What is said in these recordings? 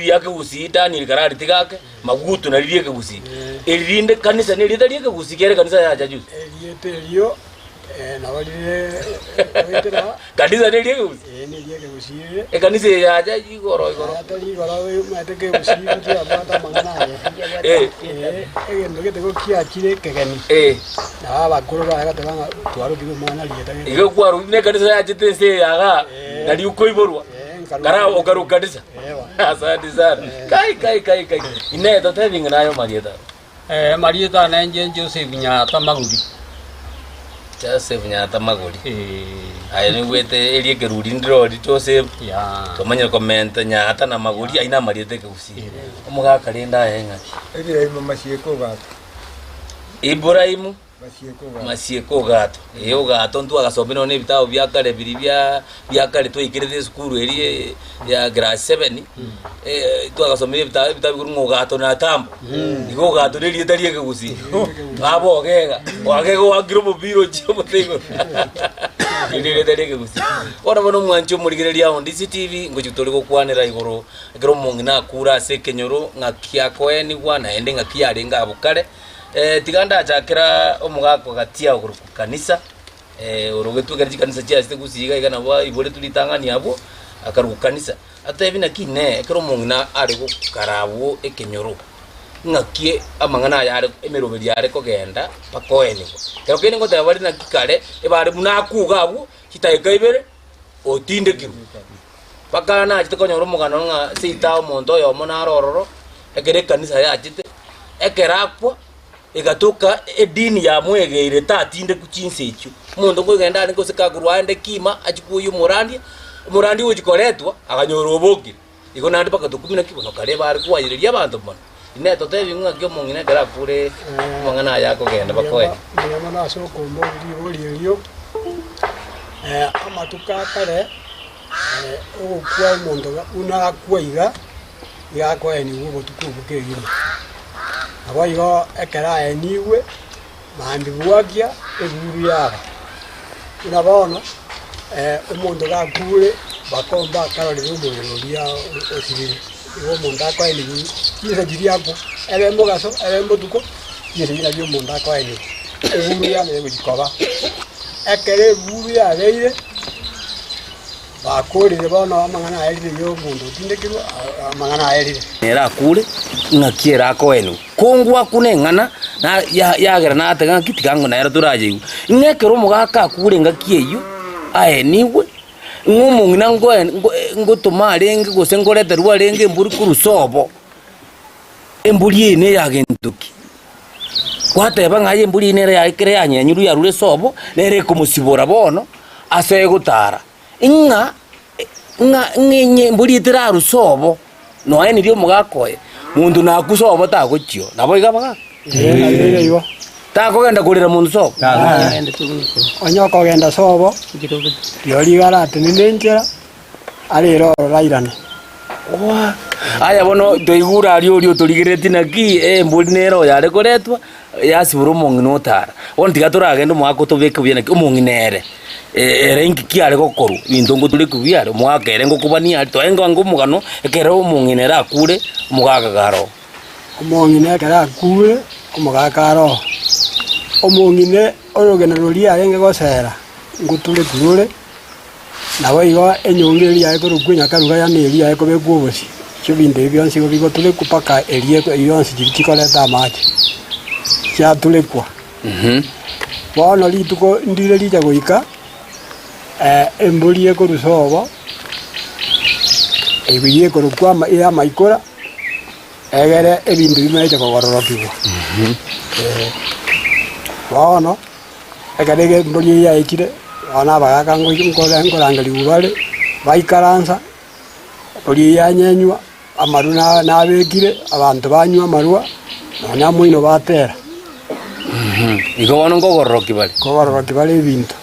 Ria kegusii Daniel Karari tiga ake maguto nari rie kegusii. Eri rinde kanisa nerieta rie kegusii kere kanisa yacha juzi. Erieta erio eh, nabo rire goetera Kanisa nerie kegusii. eh, nerie ekegusii rire Ekanisa eye yacha igoro igoro. tari igoro omanyete kegusii ntiabwate amang'ana aya Eh. Eh, egento gete gokiachire ekegeni Eh. nabo abakoro baye bateba ng'a twarokire omwana rieta gete Igo kwarokire ne ekanisa yachete ense eye igaa nari okoiborwa. Eh, nkaroka- Kara okaroka kanisa. Asante sana. Kai kai kai kai. Inee totebi ng'a naye omarieta. Eh, marieta ane inche Joseph Nyata Magori. Joseph Nyata Magori. Eh, Aye nigwete erie ekeruri ndirori Joseph. ya. Tomanyire komenta Nyata na Magori aye namarieta ekegusii. Omogaka rende aye ng'aki? Ibrahimu Masieko Ogato. Ibrahimu Masieko Ogato. Masieko Ogato. Ee Ogato ntwagasomire nonya na ebitabu bia kare biria bia bia kare twaikerete esukuru eria ya class seven, twagasomire ebitabu ebitabu bikorwa ng'a Ogato na Tambo. Igo Ogato na erieta ria ekegusii. Baba Ogega, Ogega oakire omopira ochia omote igoro. Erio na erieta ria ekegusii. Bono bono omwanchi omorigereria o Ndisi TV, ngochia tore gokwanera igoro ekero omong'ina akure ase ekenyoro ng'aki akoenigwa naende ng'aki yarenge abwo kare. Tiga ndachakera omogaka gati ao korokwa kanisa, orogetwe ekero chikanisa chiachete gusii iga iga nabo aiboretwe ritang'ani abwo, akarokwa kanisa. Atebi naki inee, ekero omong'ina are gokara abwo ekenyoro, ng'aki amang'ana aya are emeroberi are kogenda mpaka oenigwa. Ekero kende ngoteba bare naki kare, ebare buna akuga abwo, chidakika ibere, otindekirwe. Mpaka nachete konyora omogano ng'a seita omonto oyomo nare ororo, ekero ekanisa yachete, ekero akwa, egatoka edini yamwegeire tatindekwa chinsa echio. Omonto nkogenda arenge gose kakorwa aende kima achie kwoyia omorandia, omorandia ogochia koretwa, akanyora obokire. Igo naende mpaka tokumia naki bono kare bare koayereria abanto mono. Inee totebi ng'aki omong'ina ekero akure amang'ana aya akogenda bakoe? Mbuya mono ase okomboria ribori erio. Amatuko a kare, ogokwa omonto buna akwa iga, nigo akoenigwa obotuko obwo kegima. Naboigo ekero aenigwe, mambia bwakia eburu yaba. Buna bono, omonto gakure, bakomba akarorire omobere oria osirire. Igo omonto akoenigwa chinsa chiria akwo, ebe mogaso, ebe botuko, chinsa echi nario omonto akoenigwa. Eburu yamanya gochia koba. Ekero eburu yabeire, bakorire bono amang'ana aerire ya omonto otindekirwe, amang'ana aerire. Nere akure, ng'aki ere akoenigwa? Kongwakuna eng'ana na ya yagera nateba ng'aki tiga ng'o nere torayeigwe. Ng'a ekero omogaka akure engaki eyio, aenigwe, ng'a omong'ina ngoe ngo ngotoma arenge gose ngoreterwa arenge embori korwa sobo, embori eye neya gento ki? Gwateba ng'a aye embori eye nere yaye ekero yanyenyirwe yarure sobo, nere ekomosibora bono ase egotara. Ng'a ng'a ng'a enye embori eye terarwe sobo, nonya niria omogaka oye, monto nakwe sobo tagochio, nabo iga abagaka? Takogenda korera monto sobo. Onye okogenda sobo, rirorio iga aratenene enchera, arere ororo airane. Aya bono toigure aria oria otorigereretie naki embori nere oyo are koretwa, yasibora omong'ina otara. Bono tiga toragende omogaka otobeke buya naki omong'ina ere, ere inki ki are gokorwa, ebinto ngotorekwa buya are, omogaka ere ngokobania are, toenge ango omogano ekero omong'ina ere akure, omogaka iga aroo. Omong'ina ekero akure, omogaka aroo. Omong'ina orogena roria arenge gosera, ngotorekwa rore. Naboigo enyongo eria yaye korokwa enyakaruga yaani eria yaye kobekwa obosie, echio ebinto ebi bionsi igo bigoturekwa mpaka eria eko yonsi chiria chikoreta amache, chiaturekwa. Bono rituko ndire richa goika, embori ekorwa sobo, eywo ekorokwa ama ya amaikora, egere ebinto bimaete kogororokigwa. Bono. Ekero embori eyio yaikire, bono abagaaka nkorangerigwa bare, baikaransa, embori eyio yanyenywa, amarwa na- nabekire, abanto banywa amarwa, nonya moino batera. Igo bono nkogororokia bare. Nkogororokia bare ebinto,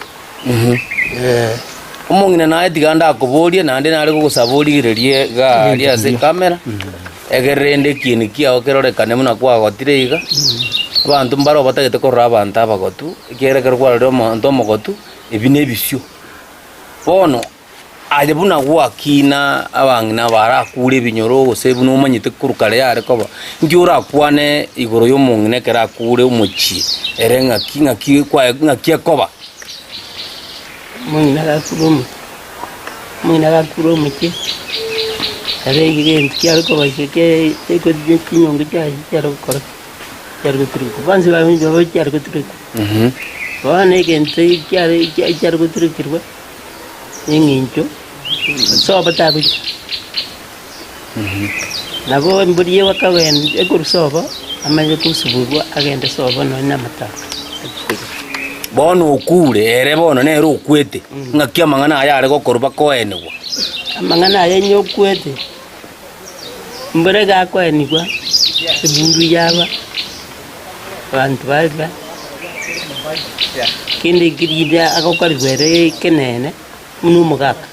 eh. Omong'ina naye tiga ndakoborie, naende nare gogosaba origererie iga aria ase ekamera, egere rende ekieni kiao kerorekane buna kwagotire iga. Abanto mbare obatagete korora abanto abagotu, ekiagera ekero kwarorire omonto omogotu, ebi nebisio. Bono, Aye buna gwakina abang'ina barakure ebinyoro gose buna omanyete korwa kare yare koba, inki orakwane igoro y'omong'ina ekero akure omochie ere ng'aki ng'aki kwaye ng'aki ekoba? Omong'ina agakure omochie, omong'ina agakure omochie, ere egento kiare koba ase ke chinyongo chiaye chiare gokora ki? Chiare goturekwa, bonsi baminto chiare goturekwa. Bono egento kiare kiare goturekerwa. Neng'encho sobo tagochia. Nabo embori eye akagenda ekorwa sobo, amanye kosuburwa agende sobo nonya na amatanga achie. Bono okure, ere bono nere okwete, ng'aki amang'ana aya are gokorwa bakoenigwa? Amang'ana aya onye okwete, mbore iga akoenigwa, eburu yaba, abanto baria, kende ekio agokorerwa ere ekenene buna omogaka,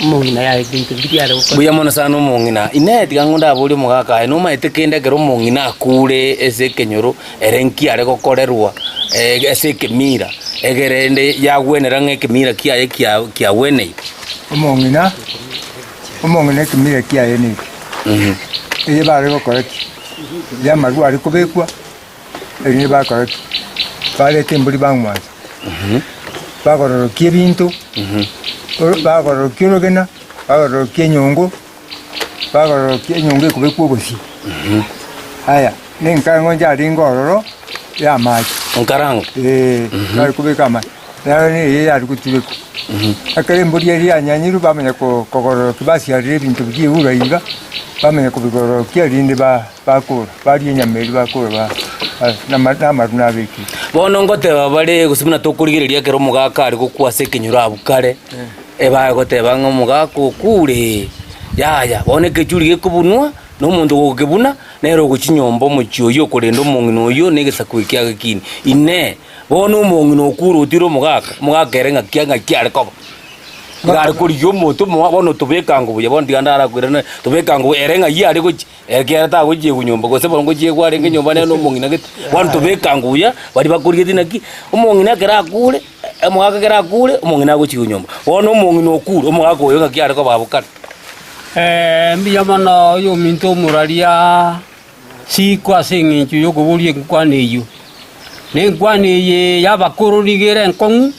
omong'ina yaye ebinto mbiria are gokora. Mbuya mono sana omong'ina. Inee tiga ng'o ndaborie omogaka aye nomaete kende ekero omong'ina akure ase ekenyoro ere nki are gokorerwa ase ekemira egere rende yagwenera ng'a ekemira kiaye kia kiagweneire? Omong'ina, omong'ina ekemira kiaye neke, eye bare gokora ki? Ya amarwa are kobekwa. Erinde bakora ki? Bareta embori bang'wansa, bagororokia ebinto, bagororokia orogena, bagororokia enyongo, bagororokia enyongo ekobekwa obosie. Aya, na enkarango yarenge ororo ya amache. Enkarango? Eeh, bare kobeka amache, nero neye yare goturekwa. Ekero embori eria yanyanyirwe bamanya ko- kogororokia basiarire ebinto biria eura iga, bamanya kobigororokia erinde ba. Bakora, baria enyama eria bakora ba, ba, namaru nabekire. Bono ngoteba bare, gose buna tokorigereria ekero omogaka are gokwa ase ekenyoro abwo kare, ebaye goteba ng'a omogaka okure, yaya, bono ekechuri gekobunwa, na omonto ogokebuna, nere ogochia nyomba omochie oyio okorenda omong'ina oyio na egesaku ekio agekini. Inee! Bono omong'ina okure otire omogaka, omogaka ere ng'aki ng'aki are koba? Iga are korigia omonto omoa bono tobekango buya bono tiga ndarakwirane, tobekango buya ere ng'ai are gochia. Ekiagera tagochiegwa nyomba, gose bono ngochiegwa arenge nyomba nere nomong'ina gete. Bono tobeka buya, baria bakorigetie naki, omong'ina ekero akure, omogaka ekero akure, omong'ina agochiegwa nyomba. Bono omong'ina okure, omogaka oyo ng'aki are koba abwo kare. Mbuya mono oyominto omoraria siko ase eng'encho y'okoboria enkwana eyio. Na enkwana eye y'abakoro nigo ere enkong'u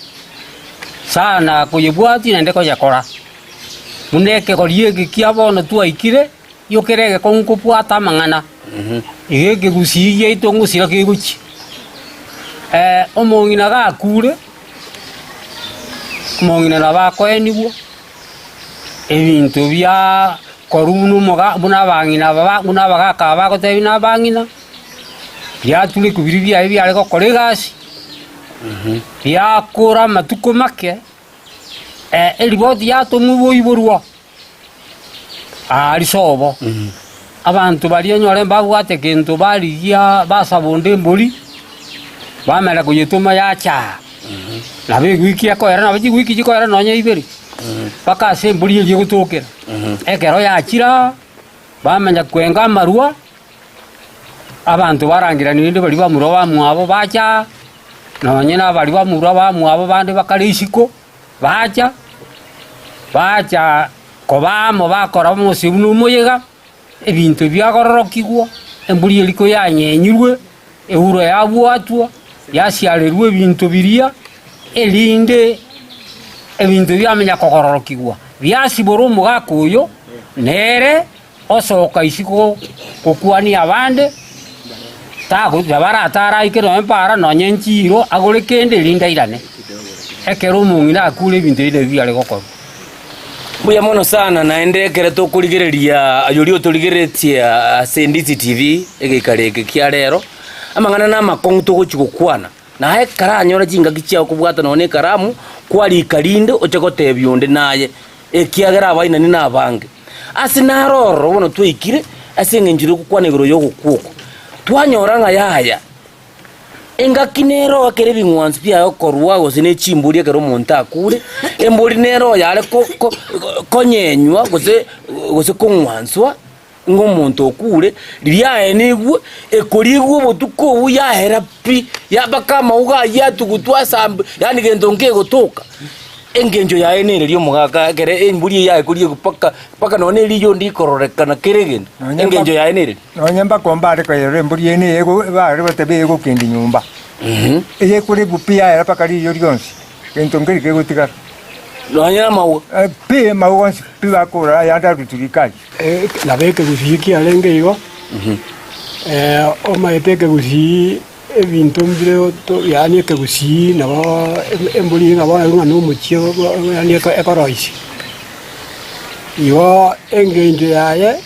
sana koyebwatia naende koyekora. Buna ekegori eke kia bono twaikire. Igo kere egekong'u kobwata amang'ana, igo ekegusii giaito ngosira kegochia. Omong'ina gakure, omong'ina nabo akoenigwa, ebinto bia korwa buna omoga buna abang'ina aba ba buna abagaka aba bagotebia na abang'ina, biaturekwa biria biaye biare gokora egasi, biakora amatuko make, eriboti yatomwa boiborwa. Aaria sobo, abanto baria onyore mbabwate gento barigia basaba onde embori, bamera koyetoma yacha aa. Nabo ewiki ekoera nabo chiwiki chikoera nonye ibere, mpaka ase embori eria egotokera. Ekero yachire aa, bamanya kwenga amarwa, abanto barangerania rende baria bamura bamwabo bacha aa, nonye na baria bamura bamwabo bande bakare isiko. Bacha, bacha koba amo bakora omosio buna omoyega, ebinto biagororokigwa, embori eria koyanyenyirwe, euro yabwatwa, yasiarerwa ebinto biria, erinde ebinto biamenya kogororokigwa. Biasibora omogaka oyo, nere osoka isiko gokwania abande, tago nabo aratare aike nonye mpara nonye nchiiro agore kende erinde airane. Ekero omong'ina akure ebinto ebi nabio biare gokorwa. Mbuya mono sana naende ekero tokorigereria aye oria otorigereretie ase Ndizi TV egeikaro eke kia rero, amang'ana na amakong'u togochi gokwana. Naye ekaranyore chingaki chiao kobwata nonya nekaramu, kwarika rinde oche gotebia onde naye, ekiagera abainani nabange. Ase naro ororo bono twaikire ase eng'encho y'ogokwana igoro y'ogokwa oko, twanyora ng'a yaya, engaki nero ekero ebing'wanso biaye okorwa gose ne chimbori ekero omonto akure, embori nero yare ko- ko- konyenywa gose gose kong'wanswa. Ng'a omonto okure, riria aenigwe, ekorigwa obotuko obwo yahera pi, ya mpaka amauga ayio atugutwe asambe, yaani gento nkegotoka. Engencho yaye nereri omogaka ekere embori eye yaye koriegwa mpaka mpaka nonya na eriyo onde ikororekana kera egento. Nonya Engencho yaye nereri. Nonya mpaka mbare koyerora embori eye neye ego bare goteba egokendia nyomba. Eye ekorebwa pi yaera mpaka riyo rionsi, gento nkeri kegotigara. Nonya na amauga. Pi amauga onsi pi bakora ayande arutwe riko ayio. Nabo ekegusii kiarenge igo, omanyete ekegusii ebinto mbire to yaani ekegusii nabo embori ng'a bono ng'a na omochie yaani ekoroisia. Igo engencho yaye,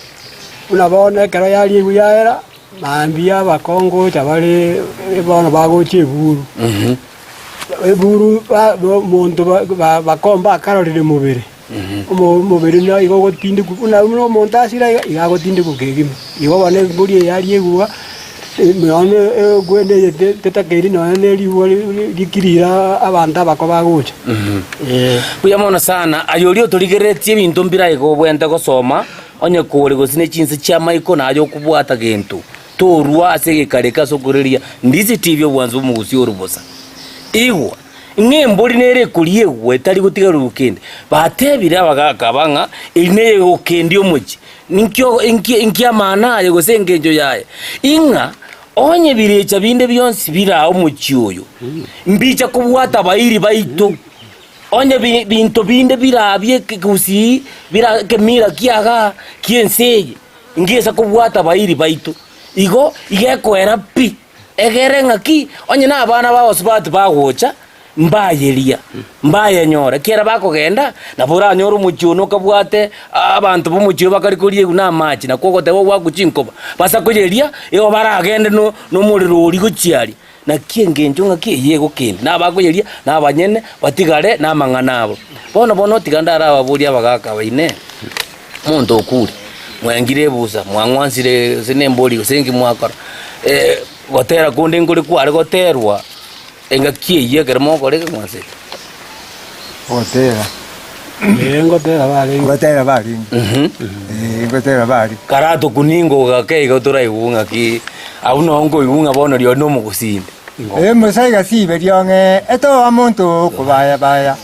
buna bono ekero yariegwa yaera, mambia abakongo gocha bare bono bagocha eburu, eburu ba omonto ba bakomba akarorire mobere. Omobere na igo ogotindekwa buna buna omonto asire iga, iga agotindekwa kegima. Igo bono embori eye yaria egwa, nonya egwene eye tetakeiri nonya na erigwa rikirira abanto abako bagocha, eh. Mbuya mono sana, aye oria otorigereretie ebinto mbire iga obwenerete gosoma, onye kore gose ne chinse chi'amaiko naye okobwata gento, torua ase egekare eke ase okoreria ndisi TV obwansu bw'omogusi ore bosa. Igwa! Ng'a embori nere ekoriegwa etari gotigarerwa kende. Batebire abagaaka aba ng'a eri neyegokendia omochie. Ninki inki inki amang'ana aye gose engencho yaye? Ing'a onye birecha binde bionsi bire omochie oyo, mbicha kobwata abairi baito, onye bi binto binde bira bie ekegusii bira ekemira kiagaa ki'ense eye, ngesa kobwata abairi baito. Igo iga ekoera pi. Egere ng'aki, onye nabana b'abasubati bagocha, mbayeria, mbayenyora, ekiagera bakogenda, nabo oranyore omochie one okabwate abanto b'omochie oyo bakare koriegwa namache, nakwo ogoteba ogwakwa chinkoba, basa koyeria, igo baragende no nomorero oria gochia aria. Naki engencho ng'aki eyio egokenda, nabakoyeria, na abanyene, batigare namang'ana abo. Bono bono tiga ndarababorie abagaka baine. Omonto okure, mwengire ebusa, mwang'wansire gose na embori gose inki mwakora, gotera konde nkore kware goterwa engaki eyio ekero mogokora ekeng'wanso eke? Gotera. Ee, ngotera barenge. Ngotera barenge. Ee, ngotera bare. Karatokuninga ogake iga toraigwe ng'aki abwo noo nkoigwa ng'a bono rirorio na omogusii inde. Ee, mosaiga sibe riong'e, etoa monto okobaya-baya.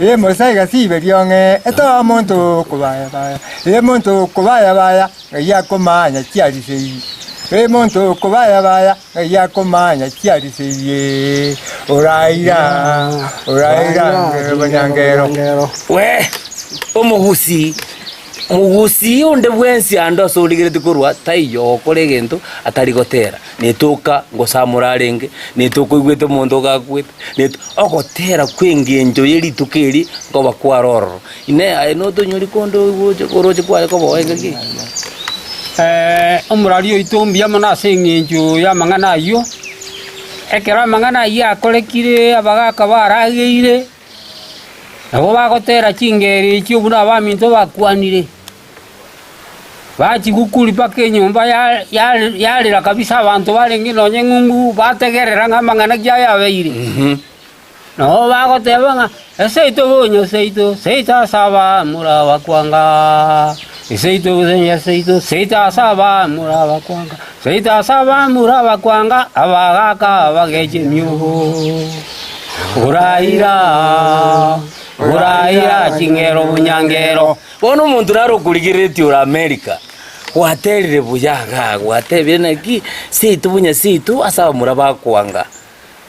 Ee Mosaiga sibe riong'e, etoa omonto okobaya-baya. Ee monto okobaya-baya, ng'ai akomanya chiariseirie. Ee monto okobaya-baya, ng'ai akomanya chiariseirie. Oraira, oraira ngero banyangero. Wee! Omogusii, mogusii onde bwensi ande ase origeretie korwa taiyo ogokora egento atari gotera. Netoka ngosamora arenge, netoka oigwete omonto ogakwete, neto ogotera kw'engencho ye rituko eri nkoba kware ororo. Inee aye notonyori konde ogocha oroche kware koba oenge ki? Omorari oito mbuya mono ase eng'encho y'amang'ana ayio. Ekero amang'ana ayio akorekire abagaka barageire, nabo bagotera chingero echio buna abaminto bakwanire. Bachigukuri mpaka enyomba yarera kabisa abanto barenge nonye ng'umbu bategerera ng'a amang'ana ki aya abeire. Nabo bagoteba ng'a eseito bonya seito, seito ase abamura bakwanga, eseito bonya seito, seito ase abamura bakwanga, seito ase abamura bakwanga, abagaka bageche emiobo. Oraira, oraira ching'ero bunyangero. Bono omonto nare okorigereretie ore America, gwaterire buya igaa, gwatebire naki seito bunya seito ase abamura bakwanga.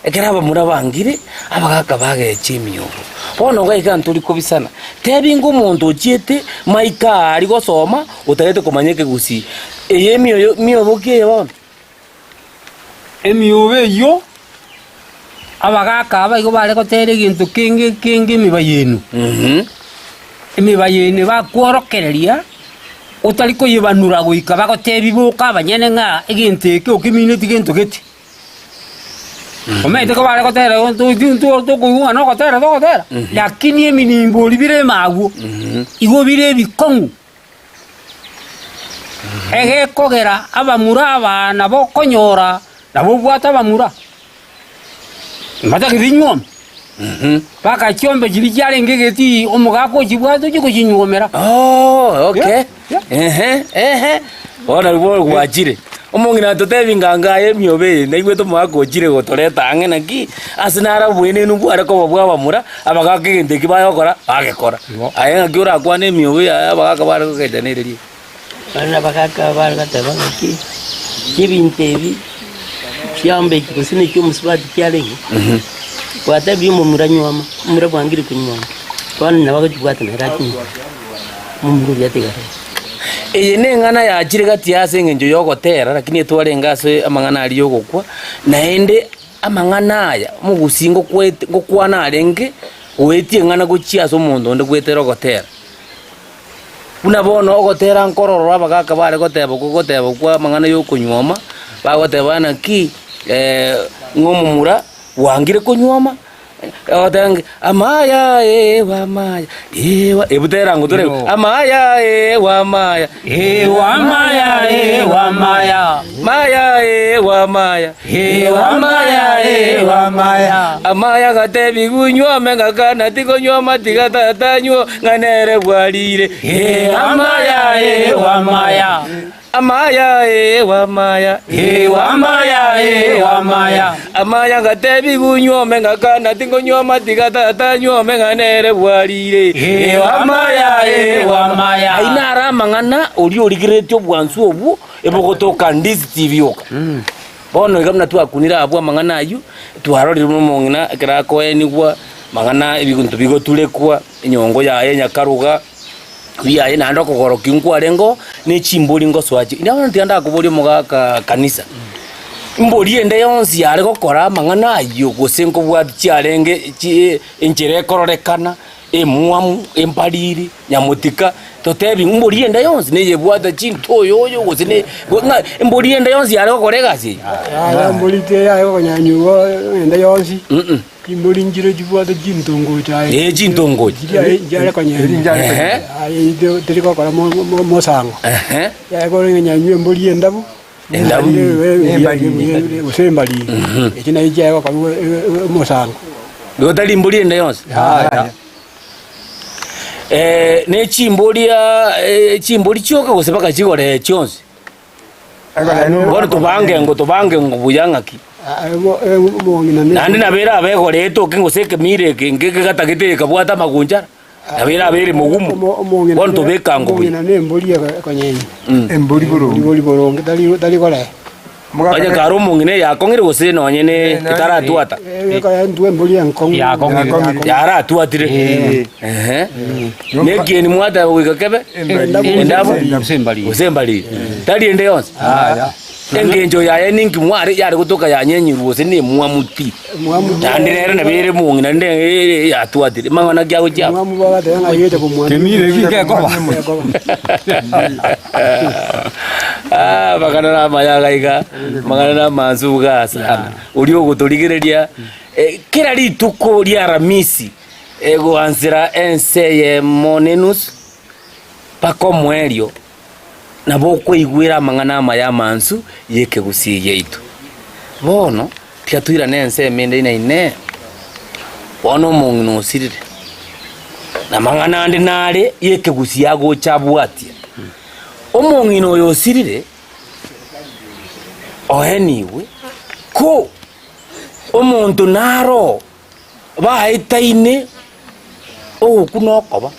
Ekero abamura bangire, abagaka bagecha emiobo. Bono iga iga ntori kobisana, tebi ng'a omonto ochiete maika aria gosoma, otagete komanya ekegusii, eye emioyo miobo ki eye bono? Emiobo eyio, abagaaka aba igo bare gotera egento kenge kenge emibayeno. Emibayeno bakworokereria, otari koyebanura goika bagotebie boka abanyene ng'a egento eke okemineti gento gete. Omanyete ko bare gotera igo tokoigwa ng'a nogotera togotera, lakini eminimbo bire ime agwo, igo bire ebikong'u. Egekogera abamura aba nabo okonyora nabo obwate abamura, mbatagete nyuoma, mpaka chiombe chiria chiarenge egetii omogaka ochibwate ochie gochinyuomera. Oh, okay. Yeah, Ehe, ehe. Bono nabwo gwachire. Omong'ina atotebi ng'a ngaye emiobo eye, naigwete omogaka ochire gotoreta ang'e naki, ase naro oboenenu bware koba bwa abamura, abagaka egento eki bagokora, bagekora. Aye ng'aki orakwane emiobo yaye abagaka bare kogecha nere riria. Barabwo abagaka bare goteba ng'aki, Ebinto ebi chiombe echi gose ne chi'omosubati chiarenge, gwatebirie omomura nyuoma, omomura bwangire konyuoma, bono nabo agochibwata nere achinyuome, omomura oria atigare. Eye neng'ana yachire gati ase engencho y'ogotera, lakini etwarenge ase amang'ana aria y'ogokwa, naende amang'ana aya omogusii ngokwete ngokwana arenge goetia eng'ana gochia ase omonto onde goetera ogotera. Buna bono ogotera nkororora abagaka bare goteba okwo goteba okwo amang'ana y'okonyuoma, bagoteba naki ng'a omomura bwangire konyuoma, Ogoteba ng'a amaya ewa amaya ewa, ebu tera ngotwe rero, amaya ewa amaya Ewa amaya ewa amaya maya ewa amaya Ewa amaya ewa amaya amaya gatebi gunywome ng'a kana tikonywoma tiga tata anywo ng'a nere bwarire Amaya ewa amaya Amaya ewa amaya ewa amaya ewa amaya. Amaya ngatebi gunywome ngakana tingonywoma tiga tata anywome ng'a nere bwarire Ewa amaya ewa amaya. Ayio naro amang'ana oria origereretie obwansu obwo ebogotoka ndisi tibioka. Bono iga buna twakunire abwo amang'ana ayio, twarorire buna omong'ina ekero akoenigwa, amang'ana ebinto bigoturekwa, enyongo yaye nyakaruga. Biaye naende okogorokia nkwarengeo, ne chimbori ngosoa chi. Inee bono tiga ndakoborie omogaka kanisa, embori ende yonsi yare gokora amang'ana ayio gose nkobwati chiarenge chi enchera ekororekana, emwamu, empariri, nyamotika, totebi embori ende yonsi neyebwate chinto oyo oyo gose ne go ng'a embori ende yonsi yare gokora egasi eye? Yaya embori teyare gokonyanyigwa ende yonsi. Chimbori nchire chibwate chintongocho aye. Ee, chintongocho. Chiria nchiare konyenya. Eri nchiare Ehe. konyenya. Aye ite- teri gokora mo- mo- mosango. Ehe. Yare konyenya embori endabu. Endabu. Embari. Gose embari. Eki nayo chiare gokora omosango. Igo tari mbori ende yonsi. Yaya. Eh, ne chimbori ah, eh, chimbori chioka gose mpaka chigoree chionsi. Bono tobange ngo tobange ngo buya ng'aki. Naende nabo erabe egorete oke gose ekemira eke nke kegatagete ekabwate amagunchara, nabo erabe ere mogumu. Bono tobeka ngo buya. Embori boronge. Onye kare omong'ina eyakong'ire gose nonye ne etaratwata. Yaratwatire. Ehe. Ne ekieni mwateba goika kebe endabu gose embariri. Tari ende yonsi. Engencho yaye ninki mware yare gotoka yanyenyirwe gose ne emwamu pi. Naende nere nabo ere omong'ina rende yatwatire. Mang'ana ki agochia abwo? Kemira eki gekoba. Ah, amang'ana na amaya iga iga, amang'ana na amansu iga sana. Oria ogotorigereria eh, kera rituko ria Aramisi egoansera ense eyemo na enusu mpaka omoerio, nabo okoigwera amang'ana amaya amansu y'ekegusii giaito. Bono, tiga toirane ensemo ende ina inee, bono omong'ina osirire, na amang'ana ande nare y'ekegusii agocha abwatie. Omong'ina oyo osirire, oenigwe, ko omonto naro baetaine ogokwa nokoba.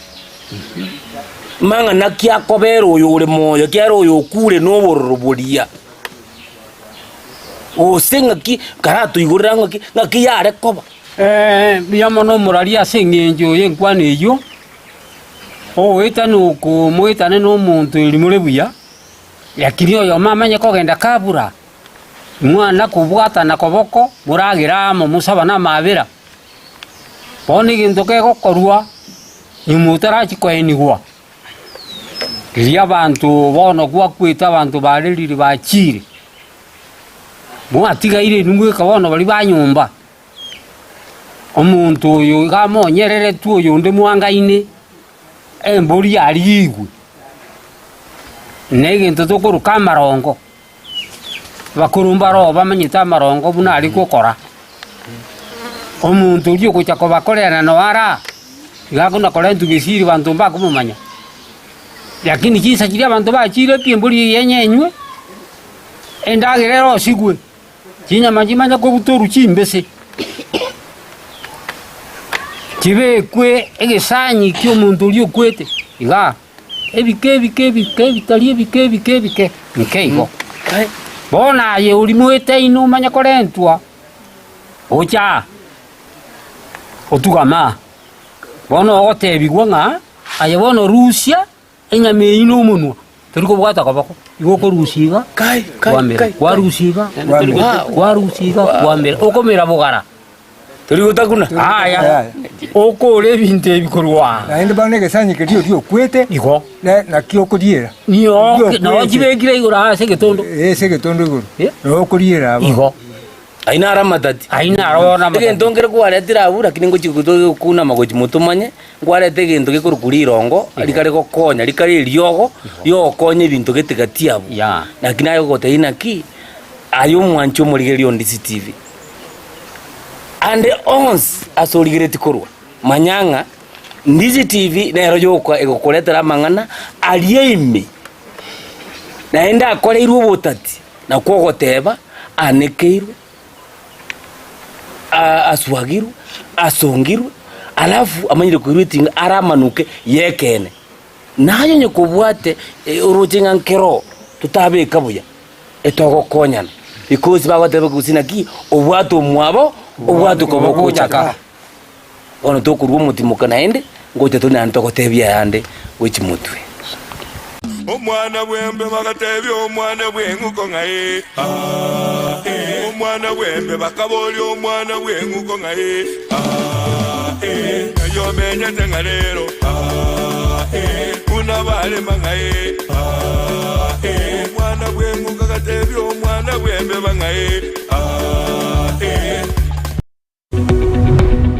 Mang'ana ki akobera oyo ore moyo, ekiagera oyo okure nobororo boria. Gose ng'aki, karatoigorera ng'aki, ng'aki yare koba. Mbuya mono omoraria ase eng'encho y'enkwana eyio, ogoetana oko moetane nomonto erio more buya, lakini oyomo amanye kogenda kabura, mwana kobwatana koboko, moragere amo mosabane amaabera. Bono egento kegokorwa, nyuma otarachia koenigwa, riria abanto bono gwakwete abanto barerire bachiire, mwatigaire inwe mweka bono baria ba nyomba, omonto oyo iga amonyereretwe oyonde mwangaine, embori yarigigwe, na egento tokoroka amarongo. Abakoro mbaroo bamanyete amarongo buna aria gokora, omonto oria ogocha kobakorera noo araa, iga akona korentwa gesiri abanto mbakomomanya. Lakini chinsa chiria abanto bachiire pi embori eye enyenywe, Endagera erosigwe, chinyama chimanye kobutorwa chimbese, chibekwe egesanyi kia omonto oria okwete igaa, ebike ebike ebike ebitari ebike ebike ebike, nke igo. Bono aye oria moeteine omanye korentwa gocha aa, otugame aa, bono ogotebigwa ng'a aye bono rusia Enyama eyio nomonwa, tori kobwata koboko, igo okorusia iga, kwamera, kwarusia iga, kwarusia iga, kwamera, okomera bogara. Tori gotakuna. Aya, okore ebinto ebi korwa aa. Naende bono egesanyi keria oria okwete, Igo. ne- nakio okoriera. Nio, Oria okwete. noo chibekire igoro aa ase egetondo. Eh, ase egetondo igoro. Eh. Noo okoriera abo. Igo. Ayio naro amatati. Ayio naro bono amatati. Egento nkere kwaretire abwo lakini ngochia gokuna amagochi motomanye, nkwarete egento gekorokwa rirongo, rikare gokonya, rikare eriogo riogokonya ebinto gete gati abwo. Yeah. Lakini aye ogotebia naki, aye omwanchi omorigereria o Ndisi TV, ande onsi ase origeretie korwa, manya ng'a Ndisi TV nero yoka egokoretera amang'ana aria ime, naende akoreirwe obotati. Nakwo ogoteba, Anekeirwe, aswagirwe, asongirwe, alafu amanyire koirwa etinga aramanuke y'ekeene. Naye onye kobwate oroche ng'a nkero totabeka buya, etogokonyana because bagoteba gose naki obwate omwabo, obwate koba ogochaka. Bono tokorua omotimoka naende, ngocha tore naende togotebia ayande gochia motwe. Omwana bw'embe bagatebia omwana bw'eng'uko ng'a ee, aa, ee. Omwana bw'embe bakaboria omwana bw'eng'uko ng'a ee, aa, ee. Ng'ai omenyete ng'a rero, aa, ee. Buna barema ng'a ee, aa, ee. Omwana bw'eng'uko agatebia omwana bw'embeba ng'a ee, aa, ee.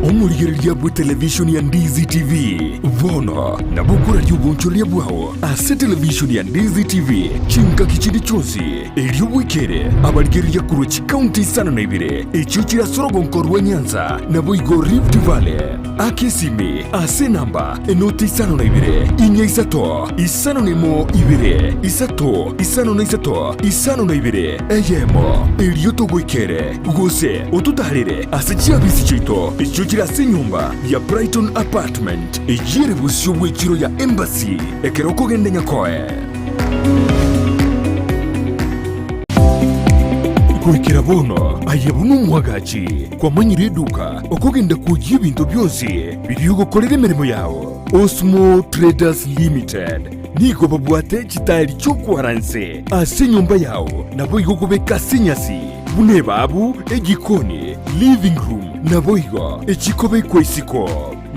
Omorigereria bw'etelevishoni ya Ndizi TV bono nabo okoraria obonchoreria bwao ase televishoni ya Ndizi TV chingaki chinde chionsi, erio bwekere abarigereria korwa chikaunti isano na ibere echio chire ase orogonko rwa Nyanza naboigo Rift Valley. Aka esimi ase enamba enoti isano na ibere, inya isato, isano na emo ibere, isato, isano na isato, 52, eyemo, erio togoikere, gose ototaarere ase chiabisi chiaito echio chire ase enyomba ya Brighton Apartment, eyio ere bosio bw'echiro ya Embassy, ekero okogenda Nyakoe. Goikera bono aye buna omwagachi kwamanyire eduka okogenda kwoyia ebinto bionsi biria ogokorera emeremo yao. Osmo Traders Limited. Nigo babwate chitaeri chi'okwara inse ase enyomba yao, naboigo okobeka ase enyasi, buna ebaabu, egikoni, living room, naboigo echikobekwa isiko.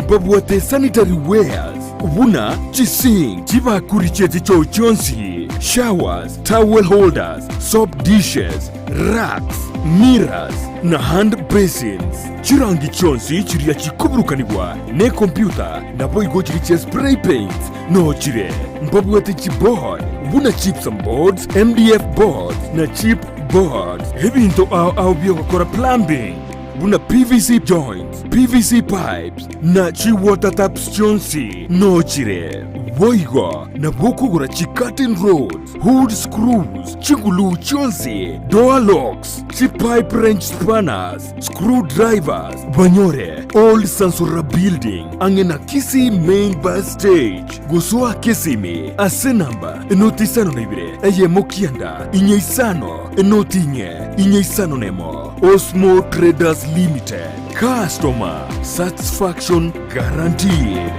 Mbabwate sanitary wares buna chisink, chibakuri chie chichoo chionsi, showers, towel holders, soap dishes, racks, mirrors, na hand basins. Chirangi chionsi chiria chikoburukanigwa nekompyuta naboigo chiria chia spray paints Nochire mbabwate chiboard buna gypsum boards, MDF boards na chip boards, ebinto ao ao bi'ogokora plumbing buna PVC joints, PVC pipes na chi water taps chionsi nochire. Boigo nabo okogora chi curtain rods, hood screws, chiguluu chionsi, door locks, chi pipe wrench spanners, Screw drivers banyore Old Sansora Building ang'e na Kisii Main Bus Stage gosoa Kisimi ase namba enoti 52 eyemo kianda inye isano enoti inye inye isano nemo Osmo Traders Limited Customer Satisfaction Guaranteed.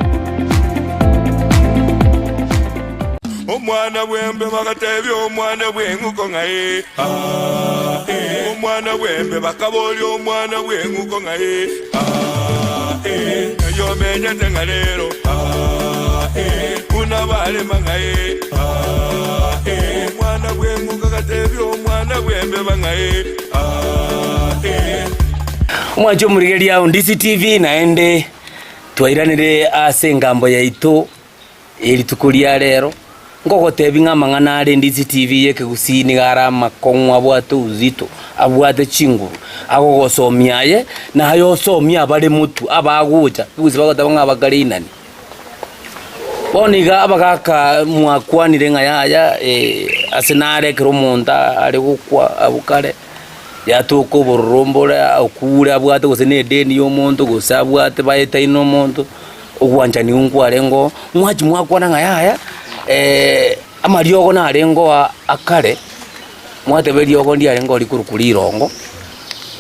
Omwana bw'embe bagatebia omwana bw'eng'uko ng'a ee, aa, ee. Omwana bw'embe bakaboria omwana bw'eng'uko ng'a ee, aa, ee. Ng'ai omenyete ng'a rero, aa, ee. Buna barema ng'a ee, aa, ee. Omwana bw'eng'uko agatebia omwana bw'embeba ng'a ee, aa, ee. Omwanche omorigereria o Ndisi TV naende twairanire ase engambo yaito Erituko ria rero, nkogotebia ng'a amang'ana are Ndisi TV y'Ekegusii nigo are amakong'u abwate uzito, abwate chinguru, agogosomia aye, na aye osomie abare motwe, abagocha, ekegusii bagoteba ng'a abakare inani. Bono iga abagaka mwakwanire ng'a yaya. ase nare ekero omonto are gokwa abwo kare, yatoka obororo mbore okure abwate gose na edeni ya omonto gose abwate baetaine omonto, obwanchani nkwarenge oo, mwachia mwakwana ng'a yaya amariogo narenge oo akare, mwateba eriogo ndiarenge oo rikorokwa rirongo,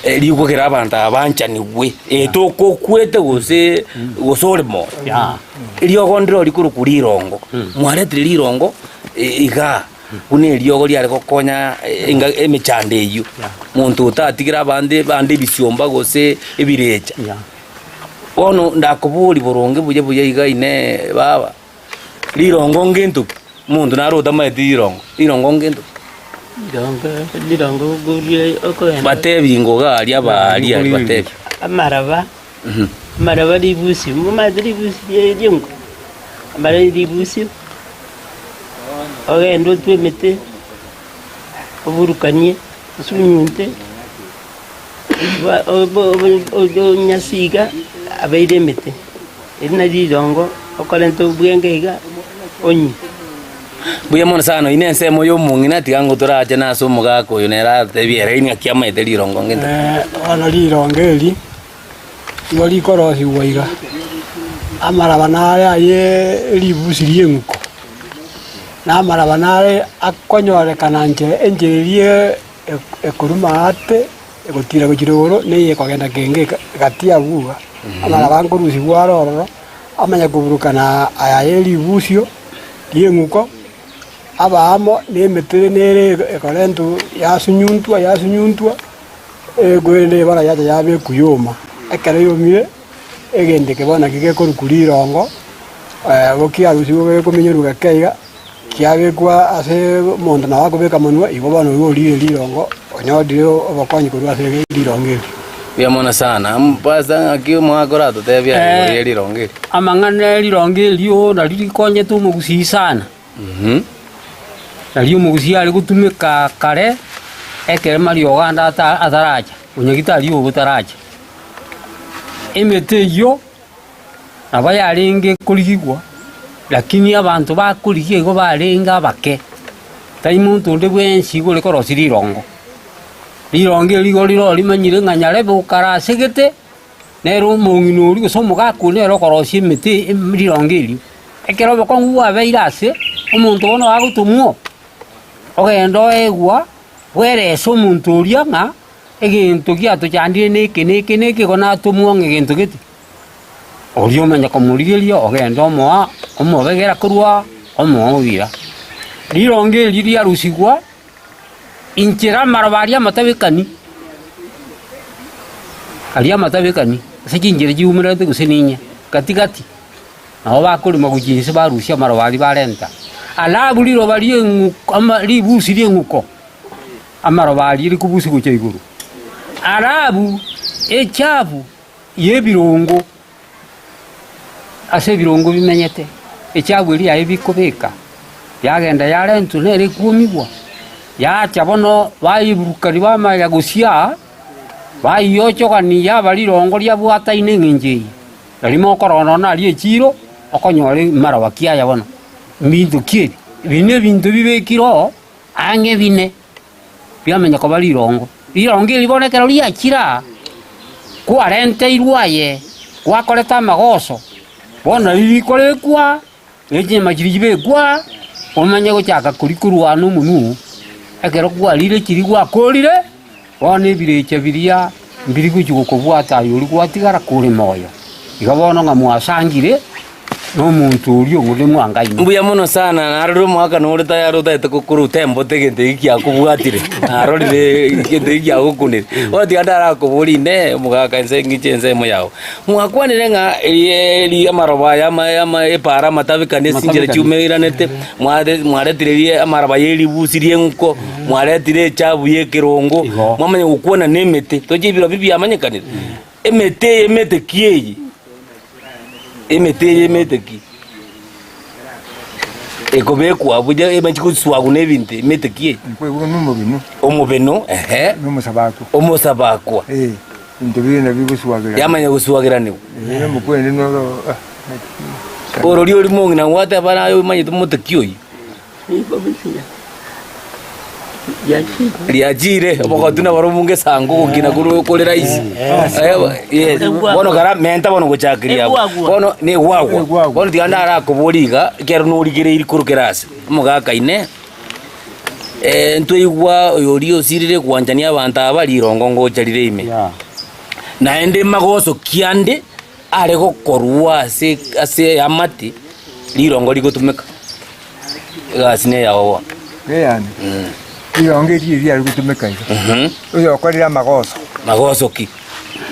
rigokera abanto aba banchanigwe, etoka okwete gose gose ore moyo. Eriogo ndiro rikorokwa rirongo, mwaretire rirongo igaa. Buna eriogo riare gokonya enga emechando eyio, monto otatigera abande bande ebisiomba gose ebirecha. Bono ndakoboria boronge buya buya iga inee baba, rirongo ngento ki? Omonto naro otamaeti rirongo, rirongo ngento ki? Rirongo rirongo okoria okoenda. Batebi ingo iga aria abaaria aria batebi. Amaraba, amaraba ribusi, momanyete ribusi rie riengo? Amaraba ribusi. Ogende otwe emete, oburukanie, osunyunte, onyasiga abeire emete, eri nari rirongo okorenta obwenge iga onywe. Mbuya mono sana, oyio nensemo ya omong'ina, tiga ngo torache nase omogaka oyo nere aratebie ere ng'aki amaete rirongo ngento ki. Bono rirongo eri. Nigo rikorosigwa iga, amaraba nare aye ribusi ri'eng'uko, na amaraba nare akonyorekana nchera enchera eria ekoruma aate egotira gochia igoro, na eye ekogenda kenge gati abwo iga. Amaraba nkorusigwa are ororo, amanye koburukana aya aye ribusio ri'eng'uko, aba amo na emete nere ekorentwa yasunyuntwa yasunyuntwa. Korende ebara yacha yabekwa yoma. Ekero yomire, egento eke bono nakio gekorokwa rirongo, gokiarusigwe gekomenyerwa geke iga, kiabekwa ase omonto nabo akobeka monwe, igo bono oria orire rirongo onyorire obokonyi korwa ase rirongo erio. Mbuya mono sana, pastor ng'aki omogaka oratotebie aye igoro ye rirongo eri? Amang'ana e rirongo erio nario rikonyete omogusii sana. Nario omogusii are gotumeka kare, ekero mariogo ande ata ataracha, onyagitari obo taracha. Emete eyio nabo yarenge korigigwa, lakini abanto bakorigia igo barenge abake, tari monto onde bwensi igo ore korosia rirongo. Rirongo erio igo riro rimanyire ng'a nyarebe okare ase gete. Nere omong'ina oria gose omogaka oria nere okorosia emete rirongo erio. Ekero obokong'u bwabeire ase, omonto bono agotomwa, ogenda oegwa, bwerese omonto oria ng'a egento giatochandire neke neke neke igo natomwa ng'a egento gete. Oria omanya komorigeria ogenda omoa omobegera korwa omoa oira. Rirongo erio riarusigwa. Inchera amaroba aria amatabekani, aria amatabekani, ase chinchera chiumererete gose ninye, gati gati, nabo bakorema gochia inse barusia amaroba aria barenta. Alafu riroba ri'eng'uko ama ribusi ri'eng'uko, amaroba aria rikobusia gochia igoro. Alafu echafu y'ebirongo. Ase ebirongo bimenyete, echagu eria yaye bikobeka, yagenda yarentwa nere ekwomigwa, yacha bono bayeburukania bamanya gosia, bayeochogania yaba rirongo riabwataine eng'encho eye. Nari mokorora nonya aria echiro, okonyora emaraba ki aya bono, mbinto ki ebi? Ebi nebinto bibekire oo, ang'e bine. Riamanya koba rirongo. Rirongo eri bono ekero riachire aa, kwarenteirwe aye, gwakorete amagoso, bono nario rikorekwa, ne chinyama chiria chibekwa aa, omanye gochaka koria korwana omonwe oo, ekero kwarire chiria gwakorire, bono ebirecha biria mbiri gochia gokobwata aye oria gwatigara kore moyo. Iga bono ng'a mwasangire. Nomonto oria onde mwangaine. Mbuya mono sana, narorire omogaka ore tayari otagete kokoruta embote egento eki kiakobwatire, narorire egento eki kiagokunire. Bono tiga ndarakoborie inee omogaka inse ng'iche ensemo yao. Mwakwanire ng'a eri amaroba aya ama ama epaara amatabekani ase chinchera chiumeiranete, mware mwaretire rie amaroba ya eribusi ri'eng'uko, mwaretire echabu ya ekerongo, Igo. mwamanya gokwana na emete, toche ebirobi biamanyekanire. Emete eye emete ki eye? Emete eye emete ki? Ekobekwa abwo ja emechi goswagwa na ebinto emete ki eye? Nkoigwa nomobino. Omobino, ehe. Nomosabakwa. Omosabakwa. Eh, ebinto biria nabio bigoswagerana. Yamanya goswageraniwa. Eh, nomokwende noro ah, Orori ori mong'ina gwateba naye omanyete mote ki oyio? Nigo buya. Riachire obogotu naboro bunge esango ogokina korwa kore rahisi. Yes. Bono kara menta bono gochakiria abwo. Egwagwa. Bono na egwagwa. Egwagwa. Bono tiga ndarakoborie iga, ekero norigereiri korwa kera ase, omogaka ine, ntwaigwa oyo oria osirire gwanchania abanto aba rirongo ngocha rire ime. Naende magoso ki ande are gokorwa ase ase eamate rirongo rigotumeka? Egasi neyao bono. Eyane, rirongo eri riare gotumeka iga, oyokorire amagoso. Magoso ki?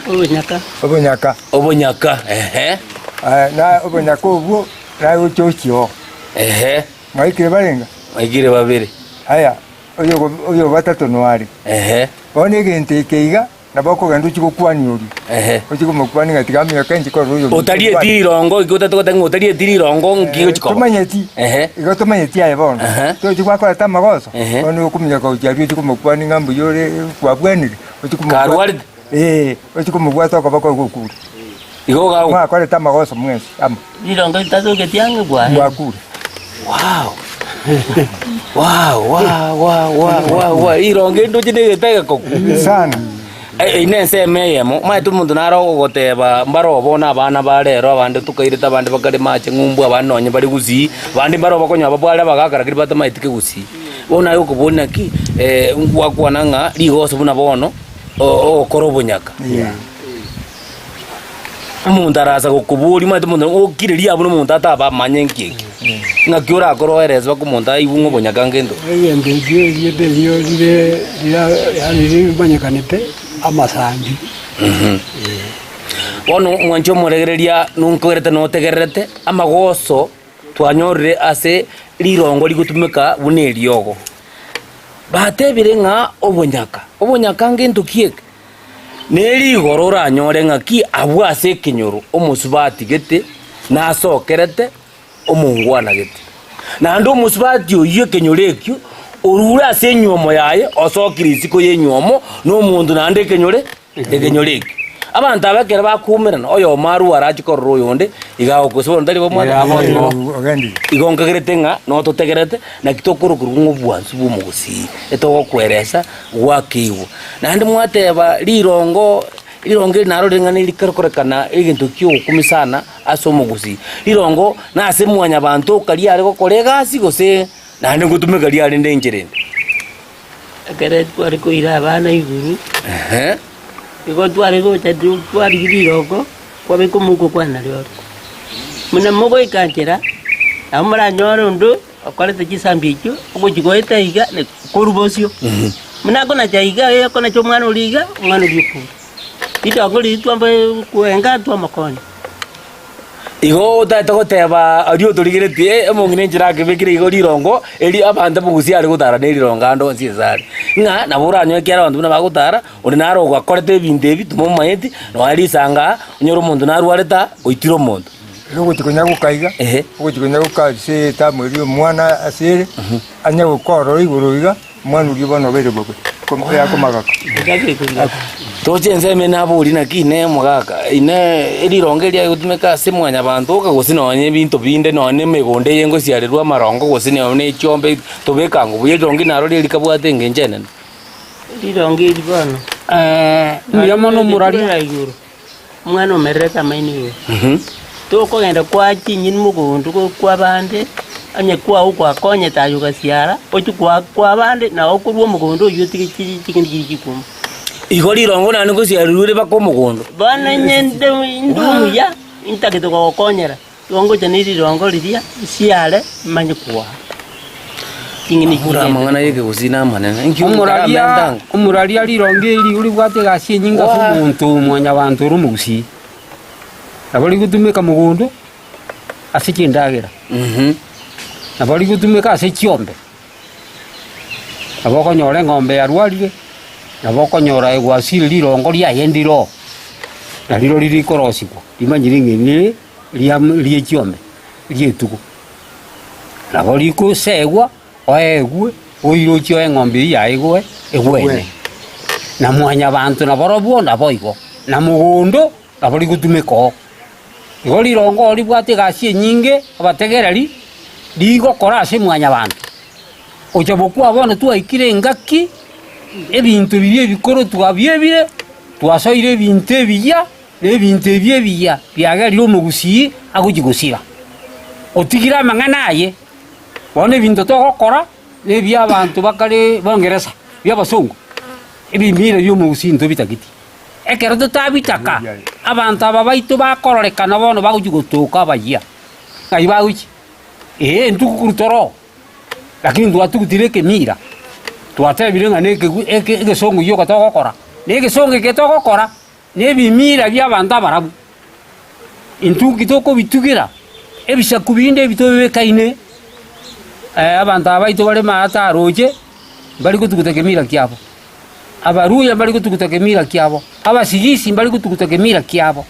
Obonyaka. Obonyaka. Obonyaka, ehe. Aya, na obonyaka obwo naye gocha ochia oo. Ehe. Mwaikire barenga? Mwaikire babere. Aya, oyo oyo batato noare. Ehe. Bono egento eke iga, Nabo okogenda ochie gokwania oria, Ehe. ochie komokwania ng'a tiga amiaka inche korora oyo ominto Otarieti okwane. rirongo igo otagete goteba ng'a otarieti rirongo nki gochi koba. Tomanyeti, Ehe. igo tomanyeti aye bono. Ehe. Tochi gwakorete amagoso, Ehe. bono nigo okominyoka gochia aria ochie komokwania ng'a mbuya ore kwabwenire, ochie komobwata Karwarete? eh, ochie komobwata okoboko igo okure. Igo gagokwa. Mwakorete amagoso mwensi amo, Rirongo ritatogeti ang'e bwaye. mwakure. Wow! Wow, wow, wow, wow, wow, wow. Rirongo endoche na egento egekoku. Sana. Eyio na ensemo eyemo, omanyete omonto naro ogogoteba mbaro bono abana ba rero abande tokairete abande bakarema ache ng'umbu abande nonye bare gusii, abande mbaro bakonyora babware abagaka lakini batamaeti kegusii. Bono naye okoboria naki ngwakwana ng'a rigoso buna bono ogokora obonyaka. Omonto arasa gokoboria omanyete omonto okire riabu na omonto atabamanye nki eki. Ng'aki orakore oerese mpaka omonto aigwe ng'a obonyaka ngento. Egento ekio erieta erio rire rira yaani rimanyekanete amasangi. Bono mwanche omoregereria nonkoerete notegererete, amagoso twanyorire ase rirongo rigotumeka buna eriogo. Batebire ng'a obonyaka, obonyaka ngento ki eke? Nerigoro oranyore ng'aki abwo ase ekenyoro omosubati gete nasokerete omongwana gete. Naende omosubati oyio ekenyoro ekio orure ase enywomo yaye osokire isiko y'enywomo na omonto naende ekenyore ekenyoro ekio. Abanto aba ekero bakoumerana oyomo arware achie korora oyonde iga agokosa bono tari bomwana Ogendire. igo nkagerete ng'a nototegerete naki tokorokerwa ng'a obwansu bwa omogusii etogokweresa gwakeigwa. Naende mwateba rirongo, rirongo eri narorire ng'a nerikerokorekana egento ki'ogokumia sana ase omogusii. Rirongo nase mwanyabanto oka riare gokora egasi gose naende ngotumeka riarende enchera ende? Ekere tware koira abana igoro, Ehe. igo tware gocha tu twarigia rirongo, kwabeka omouko kwane rirorio. Buna mogoika nchera, nabo moranyore onde Okorete chisambi echio, ogochia goeta iga, na korwa bosio. Buna akonacha iga, oyo akonacha omwana oria iga, omwana oria okure. Ritongo riria twambe kwenga twamokonya. Igo otagete goteba aria otorigeretie, omong'ina enchera akebekire igo rirongo, eri abanto bogusia are gotara na erirongo ande onsi ase are. Ng'a nabo oranyore ekiagera abanto buna bagotara, onde naro ogakorete ebinto ebi timomanyeti, nonya risanga aa, onyore omonto narwarete aa, oitire omonto. Ere ogochia konya gokaiga, Ehe. ogochia konya goka ase etamu eria omwana ase ere, anye goka ororo igoro iga, omwana oria bono obeire bobe, kom- yakomagaka. Toche ensemo eye naborie naki inee omogaka, inee erirongo eria rigotumeka ase mwanyabanto oka gose nonye ebinto binde nonye na emegondo eye ngosiarerwa amarongo gose nonye na echiombe tobeke ango buya erirongo naro riria rikabwate engencho enene. Rirongo eri bono. Mbuya mono omoraria. Rikorera igoro. Omwana omererete amaino igoro. Tokogenda kwaa chinyeni mogondo kwa abande, onye kwao gwakonyete aye ogasiara, ochie kwaa kwa abande nao okorwa omogondo oyio otige chi ching'eni chiria chikuma. Igo rirongo naende ngosiarerwe ore mpaka omogondo. Bono inye nde inde omuya, intagete gogokonyera, igo ngocha ne rirongo riria nsiare manye kwaa ching'eni Abura chiria. amang'ana y'ekegusii namanene. Inki Omoraria omoramenta? omoraria rirongo eri oribwate egasi enyinge ase Waa. omonto mwanyabanto ore omogusii. Nabo rigotumeka mogondo ase chindagera, Mhm. nabo rigotumeka ase chiombe, nabo okonyora eng'ombe yarwarire, nabo okonyora egwasire rirongo riaye ndire oo, na rirorio rikorosigwa rimanyire ng'a eri nere ria rie chiombe ri'etugo. Nabo rikosegwa oegwe oire ochie oe eng'ombe eyio yaye egoe egwene. Na mwanyabanto naborobwo naboigo, na mogondo nabo rigotumeka oo. Igo rirongo oo ribwate egasi enyinge abategereri, rigokora ase mwanyabanto. Gocha bokwa bono twaikire engaki, ebinto biria ebikoro twabiebire, twasoire ebinto ebiya, na ebinto ebi ebiya biagerire omogusii agochia gosira. Otigire amang'ana aye, bono ebinto togokora na ebia abanto bakare bongeresa, bia abasongo, ebimira bia omogusii ntobitageti. Ekero totabitaka, abanto aba baito bakororekana bono bagochia gotoka abayia. Ng'ai bagochia? Ee, intwe korwa tore oo. Lakini twatugutire ekemira, twatebire ng'a nekegu eke egesongo gioka togokora, na egesongo eke togokora, na ebimira bia abanto abarabu. Intwe nki tokobitugira, ebisaku binde ebi tobibekaine, abanto aba baito bare maate aroche, mbari gotuguta kemira kiabo, Abaluya mbari gotuguta kemira kiabo, Abasigisi mbari gotuguta kemira kiabo.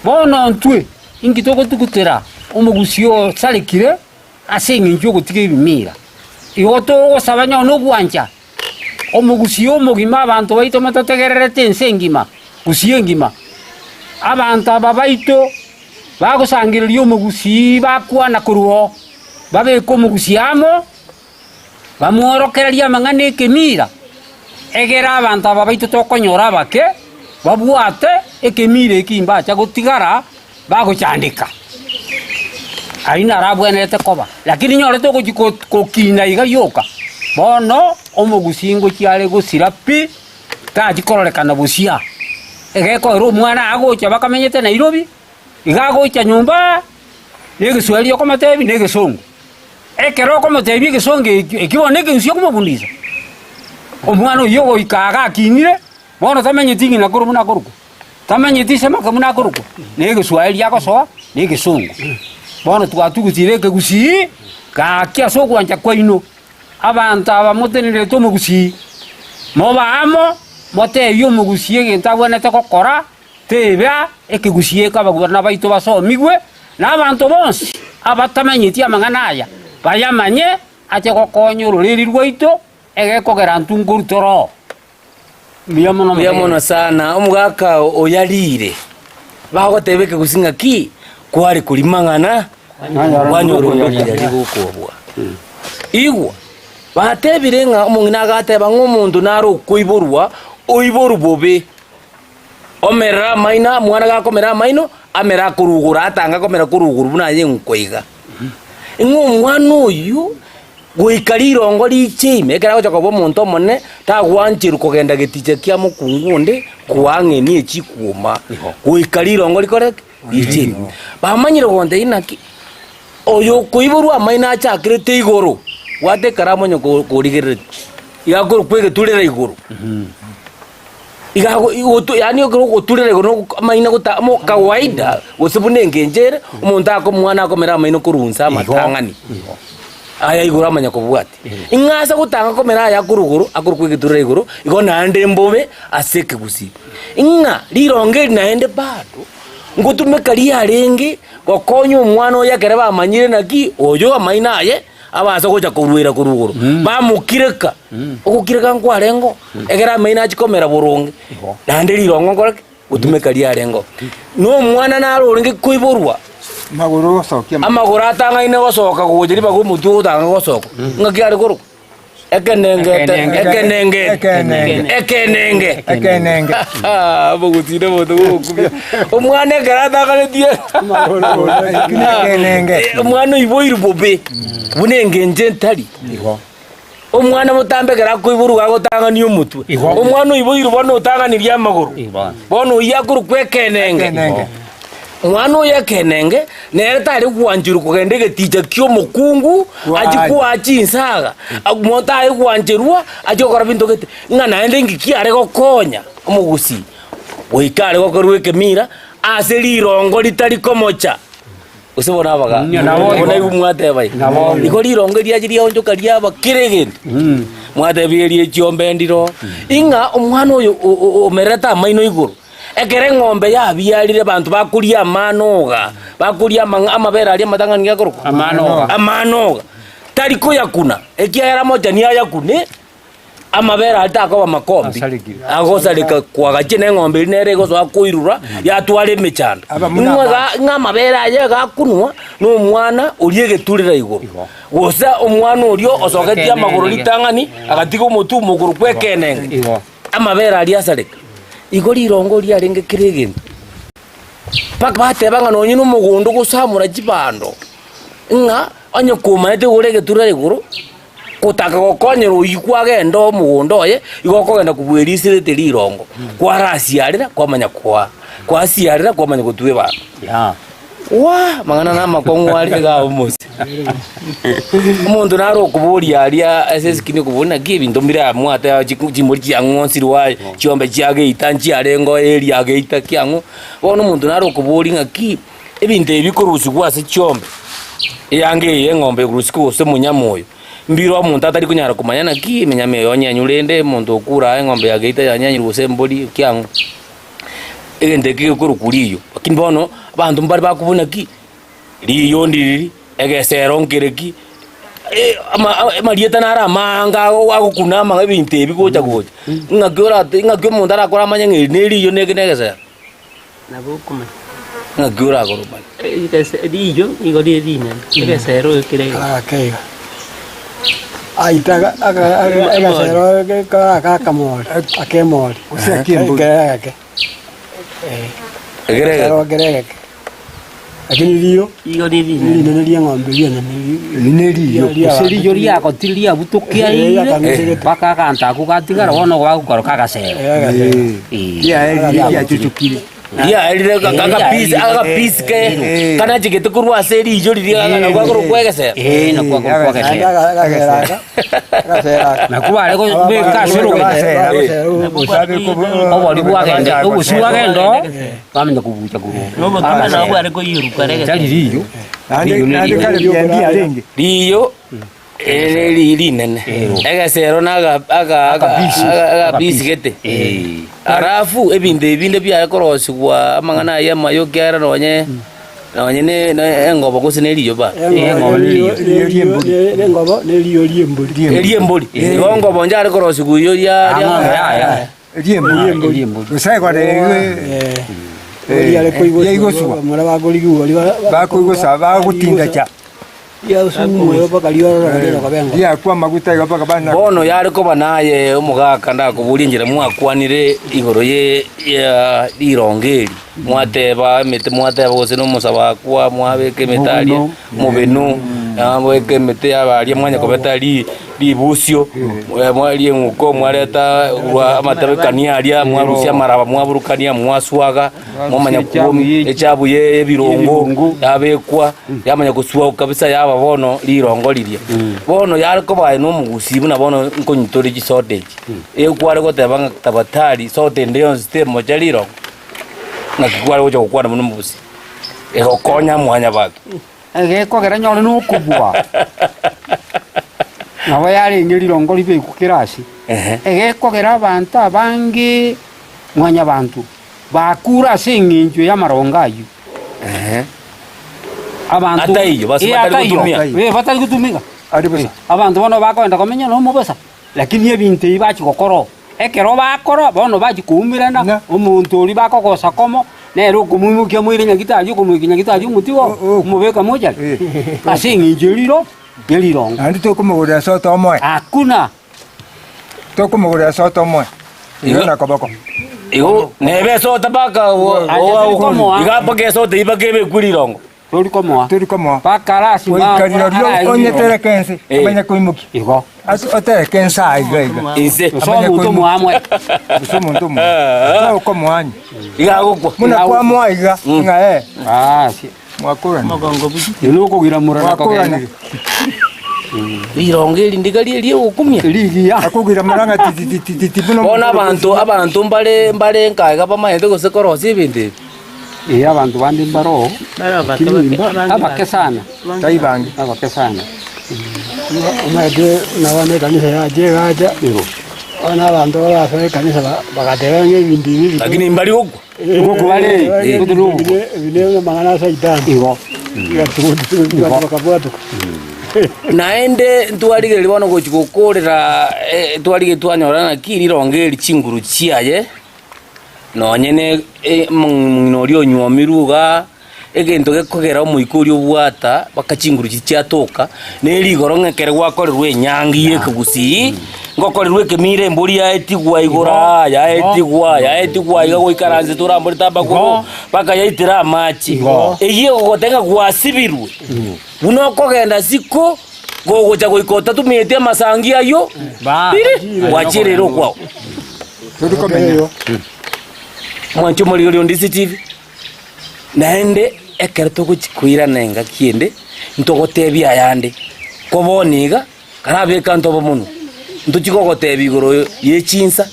Bono intwe inki togotugutera omogusii osarekire? Ase engencho y'ogotiga ebimira, igo togosaba nonye nogwancha omogusii omogima abanto baito mototegererete ense engima, gusii engima. Abanto aba baito bagosangereria omogusii bakwana korwa oo, babeke omogusii amo, bamworokererie amang'ana ekemira, egere abanto aba baito tokonyora abake, babwate ekemira eki mbacha gotigara bagochandeka. Ayio naro abwenerete koba, lakini nyorete ogochia ko- kokina iga rioka, bono omogusii ngochia are gosira pi, tachi kororekana bosia. Egekoera omwana agocha bakamenyete Nairobi, iga agocha nyomba, na egeswahili okomotebia na egesongo. Ekero okomotebia egesongo ekio, ekio bono nekegusii okomofundisa. Omwana oyio ogoika iga akinire, bono tamenyeti ng'ina korwa buna akorokwa. Tamanyeti ise moke buna akorokwa, na egeswaeri agosoa, na egesongo. Bono twatugutire ekegusii, gaki ase ogwancha kwaino, abanto aba motenenerete omogusii, mobe amo, motebie omogusii egento abwenerete gokora, teba ekegusii eke abagwana baito basomigwe, na abanto bonsi abatamanyeti amang'ana aya, bayamanye, ache gokonya ororeri rwaito, egekogera intwe nkorwa tore oo. Mbuya mono Mbuya mono sana omogaka oyarire bagoteba ekegusii ng'aki kware koria mang'ana kwanyora onde okoyaria gokobua. Igwa batebire ng'a omong'ina agateba ng'a omonto nare okoiborwa oiborwe bobe omerere amaino omwana gakomera amaino amere akorugoro atange komera korugoro buna aye nkoiga. Ng'a omwana oyio Goika rirongo riche ime, ekero agocha koba omonto omonene, tagwancherwa kogenda geticha kia mokungu onde koang'enia echikuoma, goika rirongo rikore ki? Riche ime. Bamanyire gontebia naki, oyo okoiborwa amaino achakerete igoro, bwata ekaramu onye ko- korigereretie, iga akorokwa egeturera igoro. Iga ago igotu yaani ekero ogoturera igoro na oko amaino gota mo kawaida, gose buna engencho ere, omonto ako omwana akomera amaino korwa inse amatang'ani, aya igoro amanya kobwatia. Ing'a ase gotanga komera aya akorwa igoro, akorokwa egeturera igoro, igo naende mbobe ase ekegusii. Ng'a rirongo eri naende bado, ngotumeka riarenge gokonya omwana oyo ekere bamanyire naki, oyo amaino aye. Abaase gocha koruera korwa igoro, bamokireka, ogokireka nkwarengeo, ekero amaino achia komera boronge, naende rirongo nkore ki? Gotumeka riarengeo. Na omwana naro orenge koiborwa, Amagoro gosokia amagoro atang'aine gosoka gocha ribaga omotwe ogotanga gosoka, ng'aki are korokwa? Ekenengete, Ekenenge. ekenengete, Ekenenge. ekenenge. Ekenenge. Omogusii omonto bw'ogokumia. Omwana ekero atakaretie Ekenenge. Eh, omwana oiboirwe bobe buna engencho etari. Omwana motambe ekero akoiborwa iga agotang'ania omotwe. Omwana oiboirwe bono otang'anirie amagoro. Bono oyio akorokwa ekenenge. Ekenenge. Omwana oyo ekenenge nere tare gwancherwa kogenda egeticha ki'omokungu achie kwaa chinsaga, mo tare gwancherwa achie gokora binto gete, ng'a naende inki kiare gokonya omogusii, goika are gokorwa ekemira ase rirongo ritari komocha. Gose bono abaga Nabo igo. bono igo mwateba iga. Nabo igo. Igo rirongo riacha riaonchoka riaba kera egento. Mwatebire rie chiombe ndiro, ing'a omwana oyo o- o- omererete amaino igoro. Ekero eng'ombe yabiarire abanto bakoria amanoga, bakoria amang'a amabere aria amatang'ani nigo akorokwa? Amanoga. Amanoga. Tari koyakuna, ekiagera mochani ayakune, Amabere aria takoba makombi, Asarekire. agosareka kwagachia na eng'ombe eria nere egosoa koirura yatwara emechando. Aba buna Ng'a amaache. ga- ng'a amabere aye gakunwa na omwana oria egeturera igoro. Igo. Gose omwana oria osogetie amagoro Ekenenge. ritang'ani agatiga omotwe omogoro kwa ekenenge. Igo. Amabere aria asareka. Igo rirongo riarenge kera egento. Mpaka bateba ng'a nonye na omogondo ogosamora chibando, ng'a onye komaete igoro egeturera igoro, Gotaka gokonyera oyio kwagenda omogondo oye, igo okogenda kobweriserete rirongo, kwarasiarera kwamanya koa, kwasiarera kwamanya gotwa ebando. Yeah. Waa! Amang'ana na amakong'u aria iga omosie. Omonto nare okoboria aria ase esikini okoboria naki ebinto mbire amwate aa chiku chimbori chiang'onsirwe aye, chiombe chiageita nchiarenge area ageita kiang'o, bono omonto nare okoboria ng'aki. Ebinto ebi bikorusigwa ase chiombe, eanga eye y'eng'ombe ekorusigwa gose omonyama oyo, mbire omonto atari konyara komanya naki emenyama eye onyenywe rende omonto okure aa eng'ombe ya geita yanyenyirwe gose embori ekiang'u, egento eke gekorokwa riyo. Lakini bono, abanto mbare bakobuna ki, riyo ndiriri, egesero nkere ki, amarieta naro amaange agokuna ama ebinto ebi gocha gocha, ng'aki orate ng'aki omonto arakore amanye ng'a eri ne riyo na eke na egesero. Nabo okomanya. Ng'aki orakore omanye? Egese riiyo nigo rire rinene, egesero ekere iga. Agake iga. Aita aga- aga- aga- egesero gekora aka akamori, akemori. Gose akembori. Ekere egeke. Eh, Ekere egeke. egesero ekere egeke. Lakini riyo, Igo rire rinene. rinene ria eng'ombe rienene Eri neriyo. Gose riiyo riako tiriabutokiaire mpaka aganto akwo gatigara bono gwagokora agasero. Riaerire riachuchukire. Riaerire agapisi agapisi ke kanachegete korwa ase riiyo riria nakwo akorokwa egesero. Ee, nakwo akorokwa egesero. Nakwo bare kobeka ase orogena. Obori bwagenda, obosie bwagenda oo, bamanya kobucha korwa oo. Nobokima nabo bware koiruka ere Tari riiyo. Naende Riiyo naende neriiyo. kare biambi yarenge. Riiyo ere ri- rinene egesero na aga- aga- aga- Akabisi. aga- agabisi gete Eh. Alafu ebinto ebi binde biare korosigwa amang'ana ayio amayo ekiagera nonye nonye ne ne engobo gose ne riyo ba Engobo neriyo. Engobo neriyo ri'embori. Eria embori igo engobo nchare korosigwa eyio ria ria Ang'ombe yaya. Ri'embori. Ri'embori. Gose ekore Riare koigoswa. Yaigoswa. Bamura bakorigigwa Bakoigoswa bagotindacha. Riakwa amaguta igo mpaka bana. Bono yare koba naye omogaka ndakoborie enchera mwakwanire igoro ye ya rirongo eri, mwateba emete mwateba gose na omosabakwa mwabeka emete aria omobenu, mwabeka emete yaba aria mwanya kobeta ri ribusio, mwaria eng'uko mwareta korwa amatabekania aria mwarusia amaraba mwaburukania mwaswaga. Mwamanya Echabu ye- echabu ye ebirongo Ebirongo. yabekwa yamanya goswa kabisa yaba bono rirongo riria. Bono yare koba aye na omogusii buna bono nkonywa tore chisoda echi, ekware goteba ng'a tabatari soda ende yonsi temocha rirongo, naki kware gocha gokwana buna omogusii, egokonya mwanyabanto. Egekogera nyore nokobua, nabo yarenge rirongo ribekwe kera ase. Ehe. Egekogera abanto abange mwanyabanto Bakure ase engencho y'amarongo ayio. Abanto Ataiyo, base Eh, batari ataiyo. gotumia. Eh, batari gotumika. Ari bosa. Abanto bono bakogenda komenya nomobosa, lakini ebinto ebi bachia gokora oo. Ekero bakora, bono bachia koumerana, Na. omonto oria bakogosa komo, nere okomoimokia moire nyagitari, okomoikia nyagitari omotigo O- o- omobeka mochari. Eh. Ase eng'encho eriro, nerirongo. Naende tokomogorera soda omoe. Hakuna. Tokomogorera soda omoe. Igo na koboko. Igo nebe esota mpaka Aye, teri komoa. iga mpaka esota eyio mpaka ebekwe rirongo. Tori komoa. Tori komoa. Mpaka lasima Goika rirorio arae onye rirongo. tereka ense Eh. amanye koimokia. Igo. Ase otereke ense aa iga iga. Inse. Gose omonto omoamwe. Gose omonto omoa. Tokomoa onye. Iga agokwa. Buna kwamoa iga ng'a eh. Basi. Mwakoranire. Omogongo buya. Inwe okogira morara kogenda. Mwakoranire. Rirongo eri ndiga rie riogokumia. Rigiya. Akogira morang'a tititititi buna Bono abanto abanto mbare mbare nkaega bamaete gose korosia ebinto ebi. Ee abanto bande mbaroo, Bare abake lakini bake, mba- abange abake bake. sana, Tai bange. abake sana. Omanyete nabana ekanisa yacha egacha, bono abanto barasoa ekanisa bagateba ng'a ebinto ebi Lakini mbari gokwa. Ngokwa bare, Ebi ne amang'ana a saitani. Igo. Bakabwatoka. Naende ntwarigereria bono gochia gokorera eh, twarigereria twanyora naki rirongo eri chinguru chiaye, nonye ne eh, omong'ina oria onywomirwe igaa, egento gekogera omoika oria obwata mpaka chinguru chiria chiatoka, na erigoro ng'a ekere gwakorerwa enyangi ya ekegusii, ngokorerwa ekemira embori yaetigwa igoro aa, yaetigwa, yaetigwa iga goikaranse toramborete amagoro, mpaka yaitera amache. Igo. Eyio egogoteba ng'a gwasibirwe. Buna okogenda isiko, gogocha goika otatumieti amasangi ayio, piri, gwachiereire okwao. Tori komenya. Mwanche omorigereria onde DCTV, naende ekero togochi koirana engaki ende, ntogotebia ayande, ko bono iga, karabeke ntobe monwe, ntochi kogotebia igoro ye chinsa,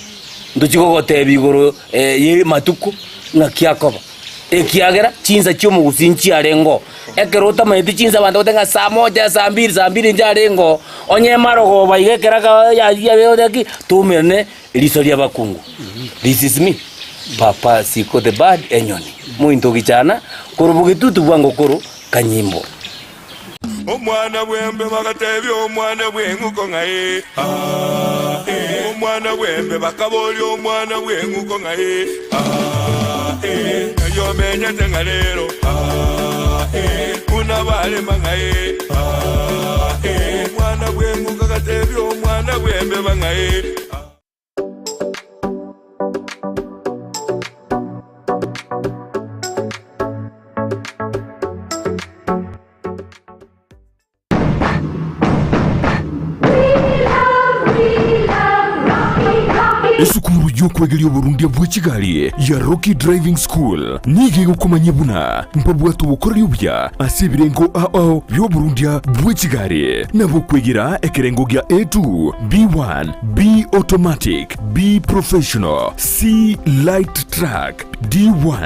ntochi kogotebia igoro ye matuko, ng'aki akoba. Ekiagera chinsa chi'omogusii nchiarenge oo. Ekero otamanyeti chinsa abanto bagoteba ng'a saa moja, saa mbiri, saa mbiri nchiarenge oo, onye marogoba iga ekero aka ya ki, toumerane riso ri'abakungu. This is me, papa siko the bird enyoni, mointo gichana, korwa bogetutu bwango korwa kanyimbo. Omwana bw'embe bagatebia omwana bw'eng'uko ng'a ee, aa, ee. Omwana bw'embe bakaboria omwana bw'eng'uko ng'a ee, aa, ee. Ng'ai omenyete ng'a rero, aa, ee. Buna barema ng'a ee, aa, ee. Omwana bw'eng'uko agatebia omwana bw'embeba ng'a ee, aa. Esukuru y'okwegeria oborundia bwe chigari ya Rocky Driving School nigo egokomanyia buna mbabwate obokoreri obuya ase ebirengo ao ao bi'oborundia bwe chigari, nabo okwegera ekerengo gia A2, B1, B automatic, B professional, C light truck, D1.